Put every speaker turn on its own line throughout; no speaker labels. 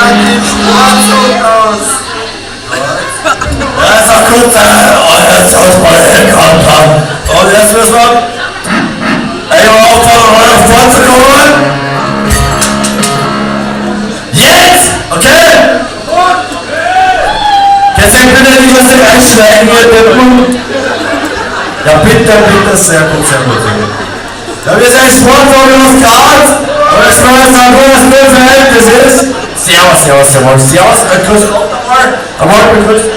sind die Schwarz aus.
Ja, ist auch gut, oh, jetzt aus mal hingehauen haben. Und jetzt müssen wir einmal aufbauen, um nach vorzukommen. Jetzt! Okay? Jetzt bitte nicht, dass ihr einsteigen, ihr Deppen. Ja, bitte, bitte, sehr gut, sehr gut, sehr gut. Ja, wir sind Sportwagen aus Graz. Und jetzt wollen wir sagen, wo das Verhältnis ist. Servus, servus, servus, servus. Grüß Gott einmal. Einmal begrüßen.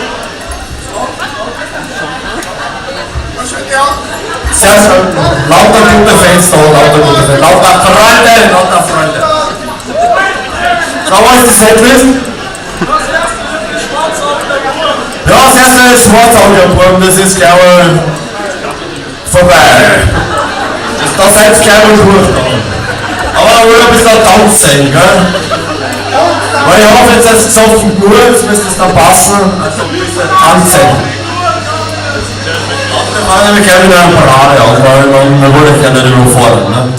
Servus, lauter gute Fans da, lauter gute Fans. Lauter Freunde, lauter Freunde. So, was ist die Setlist? Ja, das erste ist Schwarzauge, das ist, glaube ich, vorbei. Da seid ihr gleich mal durch. Aber da will ich ein bisschen tanzen, gell? Weil ich hoffe, jetzt ist es gesoffen gut, jetzt müsste es dann passen. Also ein bisschen tanzen. Wir fahren nämlich gleich wieder eine Parade auf, weil man wollte ich ja nicht überfordern, ne?